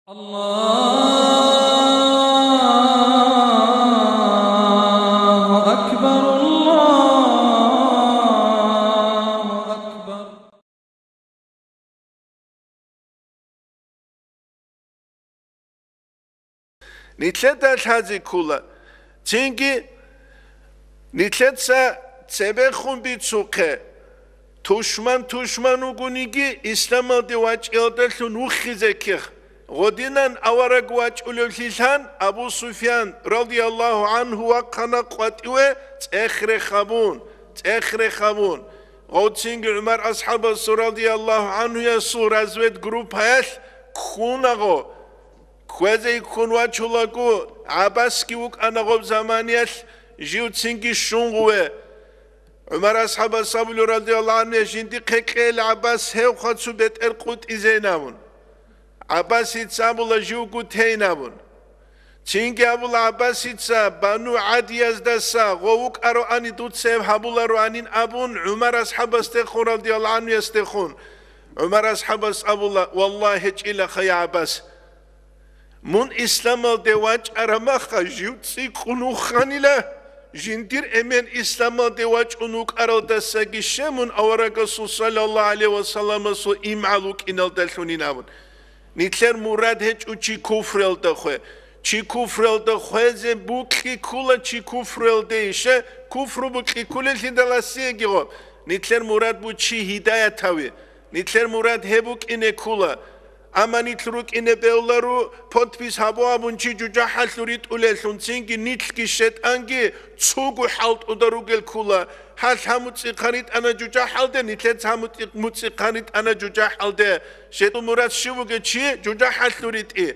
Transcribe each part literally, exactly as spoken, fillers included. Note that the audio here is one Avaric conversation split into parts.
الله أكبر، الله أكبر. Нилъеда лъазе ккола. Цинги нилъеца цебехун бицухъе, тушман тушман вугониги, исламалде вачӀиялдалъун вухизе ккех. Гъодинан авараг вачӀулевлъилъан Абу Суфьян, радияллагьу гӀанхӀу, вахъана къватӀиве цӀех рехабун, цӀех рехабун. Гъовцинги ГӀумар асхӀабасул, радияллагьу гӀанхӀуясул, разведгруппаялъ ккуна гъо. Кквезе ккун вачулаго, ГӀаббасги вукӀана гъоб заманиялъ, живцинги щун гъуве. ГӀумар асхӀабас абулев, радияллагьу гӀанхӀу, жиндихъе кьейила ГӀаббас, гьев хъвацу бетӀер къутӀизейин абун. ГӀаббасица абула, живго тейин абун. Цинги абула ГӀаббасица, Бану ГӀадияздаса гъов вукӀароани, дуца гьеб гьабулароанин абун, ГӀумар асхӀабасдехун, радияллагьу гӀанхӀуясдехун. ГӀумар асхӀабас абула, валлагь, гьечӀилаха, я ГӀаббас. Мун исламалде вачӀараб маха, жив цӀикӀкӀун вуханила, жиндир эмен исламалде вачӀун вукӀаралдасаги щай мун аварагасул, саллаллагьу гӀалайгьи ва салламасул, имгӀал вукӀиналдалъунин абун. Нилъер мурад гьечӀо чи куфруялда хве. Чи куфруялда хвезе букьи ккула, чи куфруялде ише, куфру букьи ккулелъидал асиеги гъо. Нилъер мурад бу чи гьидаят гьави. Нилъер мурад гьеб букӀине ккула. Амма нилъ рукӀине бегьуларо, подпись гьабу абун чи жужахӀалъур ритӀулелъун, цинги нилъги шетӀанги цугу хӀалтӀуда ругел ккула. Гьалъ гьамуцӀихъан ритӀана жужахӀалде, нилъец гьамуцӀихъ-, муцӀихъан ритӀана жужахӀалде. ШетӀул мурад щив вугев чи жужахӀалъур ритӀи.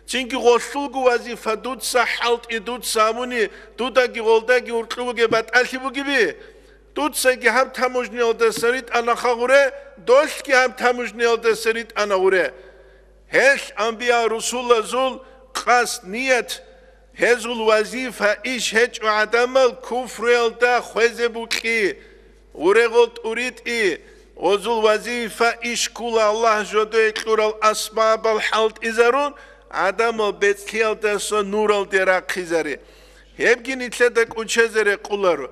Цинги гъолъулго вазифа дуца хӀалтӀи, дуца гьабуни, дудаги гъолдаги гьуркьу бугеб батӀалъи бугеби? Дуцаги гьаб таможниялдаса ритӀана гъуре, долъги гьаб таможниялдаса ритӀана гъуре. Гьелъ амбиял-русулазул къасд, ният, гьезул вазифа, иш гьечӀо гӀадамал куфруялда хвезе букьи, гъуре гъол тӀуритӀи, гъозул вазифа иш ккула Аллагь жодое кьурал асбабал хӀалтӀизарун, гӀадамал бецӀлъиялдаса нуралде рахъизари. Гьебги нилъеда кӀучезе рекъоларо.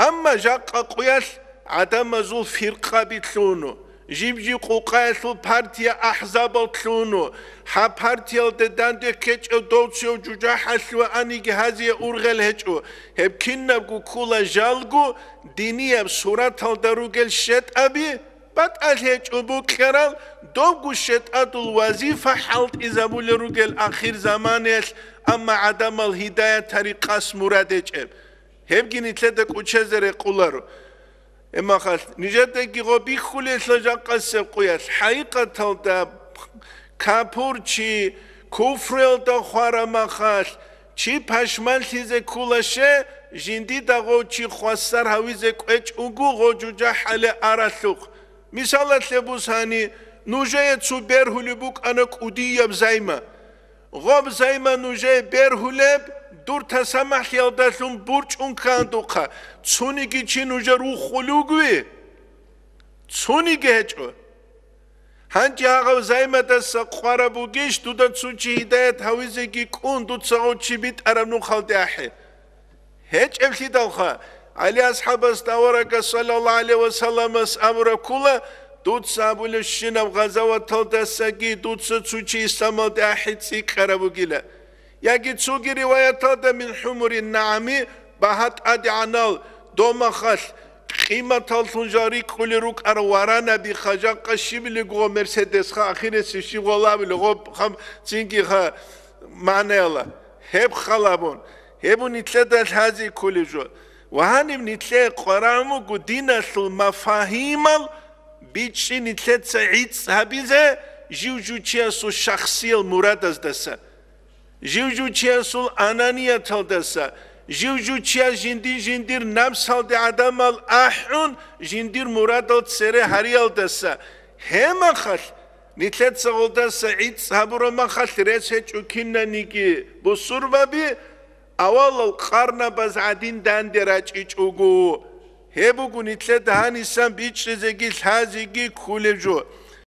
Амма жакъа къуялъ гӀадамазул фиркъаби лъуну, жиб-жиб къукъаялъул партия-ахӀзабал лъуну, гьаб партиялде данде ккечӀев довцев жужахӀалъув аниги гьазие ургъел гьечӀо, гьеб кинабго ккула жалго динияб сураталда ругел шетӀаби, батӀалъи гьечӀо букьарал, добго шетӀадул вазифа хӀалтӀизабулел ругел ахир заманаялъ, амма гӀадамал гьидаят гьари къас мурад гьечӀеб. Гьебги нилъеда кӀучезе рекъоларо. Гьебмахалъ, нижедаги гъо бихьулелъа жакъасеб къуялъ, хӀакъикъаталда капурчи, куфруялда хвара махалъ, чи пашманлъизе ккула ще, жиндида гъо чи хвасар гьавизе кӀвечӀого гъо жужахӀале аралъухъ. Мисалалъе бусани, нужее цо бергьулеб букӀана кӀудияб займа. Гъоб займа нужее бергьулеб, дур тасамахӀлъиялдалъун бурчӀун ккандухъа, цониги чи нужер вухулев вугеви? Цониги гьечӀо. Гьанже гьагъав займадаса къвараб бугищ, дуда цо чи гьидаят гьавизеги кӀун, дуца гъов чи битӀараб нухалде ахӀе? ГьечӀеблъидалха, ГӀали асхӀабасда аварагас, саллаллагьу гӀалайгьи ва салламас, абураб ккула, дуца абулебщинаб гъазаваталдасаги дуца цо чи исламалде ахӀи цӀикӀкӀараб бугила. Яги цоги риваяталда мин хӀумурин нагӀами, багьа тӀадегӀанал домахалъ, къиматаллъун жал рикӀкӀулел рукӀарал варанаби, ха жакъа щибилего Мерседес, ха ахиресев щиб гъолабиле, гъоб хам цинги ха магӀнаяла. Гьеб халабун, гьеб нилъеда лъазе кколеб жо. Ва гьаниб нилъее къварагӀун буго диналъул мафагьимал бичӀчӀи нилъеца гӀицӀ гьабизе жив-жучиясул шахсиял мурадаздаса, жив-жучиясул ананияталдаса, жив-жучияс жинди-жиндир напсалде гӀадамал ахӀун, жиндир мурадал цере гьариялдаса, гьебмахалъ, нилъеца гъолдаса гӀицӀ гьабураб махалъ рес гьечӀо кинаниги бусурбаби, авалал къарнабаз гӀадин данде рачӀичӀого. Гьеб буго нилъеда гьанисан бичӀчӀизеги лъазеги кколеб жо.